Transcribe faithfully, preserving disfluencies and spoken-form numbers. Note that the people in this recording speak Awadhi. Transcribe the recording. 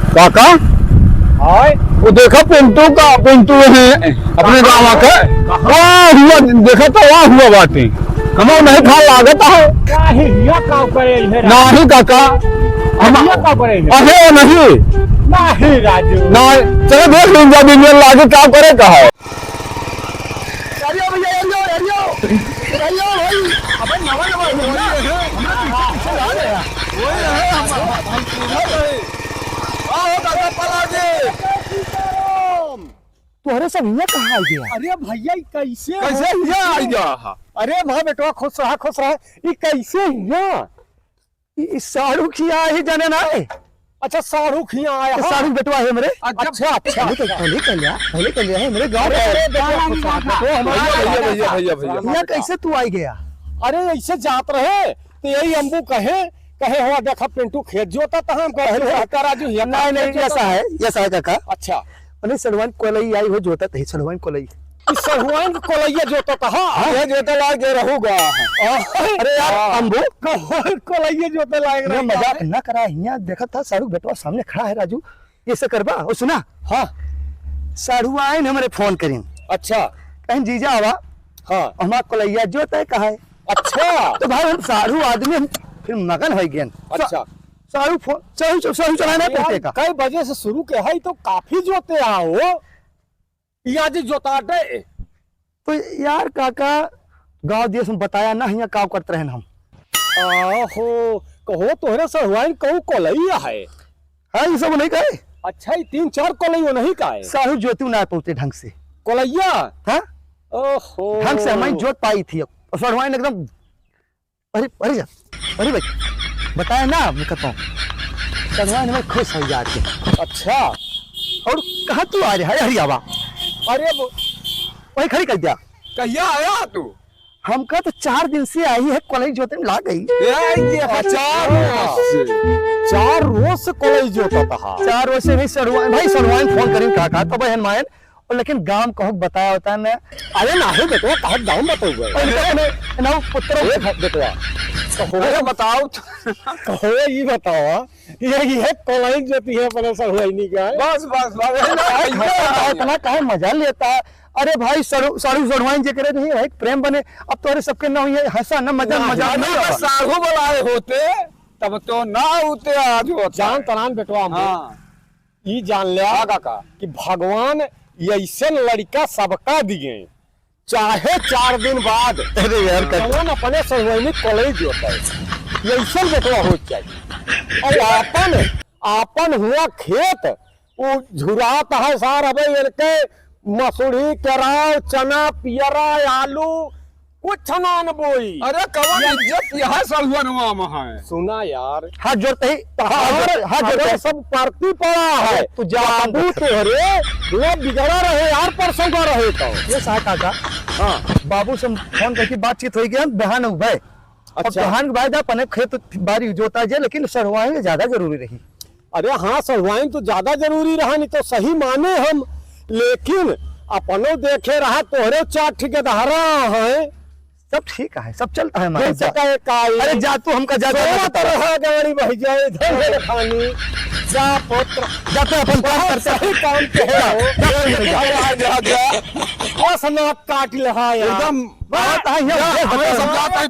काका, हाय। वो देखा पिंटू का, पिंटू है अपने गाँव का। कहाँ? वहाँ हुआ, देखा तो वहाँ हुआ बाटे। हमार नहीं था लागत है। का है, हिया का करे है? नहीं काका, हम हिया का करे है? अहे नहीं। नहीं राजू। ना, चलो देख लीजिए, जब इंजन लागे क्या करे का है। अरे भैया, अरे, अरे, अरे भाई, अबे नवा, नवा, नवा। वही है, हम, हम, हम, आओ दादा, पला दे। तोहरे सब हियाँ कहाँ आ गया? अरे भैया, ई कैसे कैसे हो? हियाँ आ गया? अरे वाह बेटवा, खुश रहा, खुश रहा। ई कैसे हियाँ? ई, ई साढ़ू खिया ही जाने ना है। अच्छा, साढ़ू खिया आया ई है। साढ़ू बेटवा है हमरे। अच्छा, अच्छा, अच्छा। पहले कह, पहले कह लिया, पहले कह लिया है हमरे गाँव अरे, का। अरे, बेटवा, बेटवा, बेटवा, बेटवा, भैया, भैया, भैया, भैया। हियाँ कैसे तू आई गया? अरे, ऐसे जात रहे, तो यही अम्बू कहे, कहे, "हो, देखा, पिंटू खेत जोता, तो हम कहे, अरे, "कहता राजू, हियाँ नहीं, का नहीं, खेत ऐसा जोता?" है, ऐसा है, काका। अच्छा। अरे, सड़वाइन कोलई आई हो, जोता, तही सड़वाइन कोलई। ई सड़वाइन कोलैया जोता, हाँ? ये जोता ला के रहूगा। अरे यार, हाँ। अम्बू। को-, कोलैया जोता लायक ये रही मजाक है। ना करा, हियाँ देखा था, साढ़ू बेटवा सामने खड़ा है, राजू, ये से करबा, ओ सुना? हाँ। साढ़ू आइन हमरे फोन करीन। अच्छा। कहीं जीजा आवा। हाँ। हमार कोलैया जोता है, कहा है? अच्छा। तो भाई, हम साढ़ू आदमी, हम फिर मगन हो गए। अच्छा। साढ़ू फोन, साढ़ू, साढ़ू चलाना यार, पड़ते का? कई बजे से शुरू के है, तो काफी जोते आओ। ई आज जोताटे। तो यार काका, गाँव देश में बताया ना, हियाँ काव करत रहन हम। आहो, कहो तोहरे सड़वाइन कहू कोलैया है। हाँ, ई सब नहीं कहे। अच्छा, ई तीन चार कोलैया नहीं का है? साढ़ू जोतू ना पहुँचे ढंग से। कोलैया? हाँ? ओहो। ढंग से हमारी जोत पाई थी। और सड़वाइन एकदम अरे, अरे जा, अरे भाई, बताया ना, मैं कहता हूँ, सड़वाइन में खुश हो जाते। अच्छा। और कहाँ तू आ रहा है, हरियावा? अरे वो वही खड़ी कर दिया। कहिया आया तू? हमका तो चार दिन से आई है, कोलई जोते में लाग गई। ए, ये है, चार रोज से, चार रोज से कोलई जोता था। चार रोज से नहीं, सड़वाइन, भाई, सड़वाइन फोन करीन, का, का, तब हन मायन, और लेकिन गाँव कहूँ बताया होता है ना। अरे ना हो बेटवा, कहाँ गाँव बताऊँ? और इनका अपने ना पुत्र ए, बेटवा, कहो, अरे बताओ तो। कहो, ये बताओ, ये, ये कलाई जोती है अपने सड़वाइनी का है। बस, बस, बस, है ना? अरे, इतना काहे मजा लेता है? अरे भाई, सड़ु-, साढ़ू सड़वाइन जे करे नहीं है, प्रेम बने। अब तो अरे सबके ना हुई है, हँसा ना, मजा, ना, मजा ना, नहीं ना, होता। साढ़ू बुलाए होते, तब तो ना होते आज होता। जान तनान बेटवा हम। हाँ। ई जान ल्या हाँ काका। कि भगवान अइसन लड़िका सबका दिए, चाहे चार दिन बाद अरे यार, काका। जवन अपने सड़वाइनी कोलई जोता है, अइसन बेटवा हो चाहिए। और आपन, आपन हुआ खेत, वो झुरात है सार, अबे इनके मसूरी, केराव, चना, पियरा, आलू, कुछ ना न बोई। अरे, कवन ये इज्जत यहाँ सड़ुअनवा में है? सुना यार, हाथ जोड़ते ही, हाथ अरे, जोड़ते, हाथ जोड़ते अरे, ही। सब परती पड़ा है। तू जा, बाबू तोहरे, वो बिगड़ा रहे यार, परसों का रहे तो। ये साहब काका, हाँ। बाबू से फोन करके बातचीत होई कि हम बिहान उबे। अब अच्छा। बिहान के बाद अपने खेत बारी जोता जे, लेकिन सड़वाइन ज्यादा जरूरी रही। अरे हाँ, सड़वाइन तो ज्यादा जरूरी रहा, नहीं तो सही माने हम, लेकिन अपनो देखे रहा, तोहरे चार ठिकेदारा हैं। सब ठीक है, सब चलता है, महाराज। जा। अरे जा तू, हमका जा, जा, सोच बता रहा। रहा गाड़ी बह जाए, धन है खानी, जा पुत्र। जा तू अपन काम बहुत करते। सही काम के है जा, वो। जा, जा, जा, जा। बस नाक काट ले, हाँ यार। एकदम बात है, ये जा, ये हमें बता। समझाता है।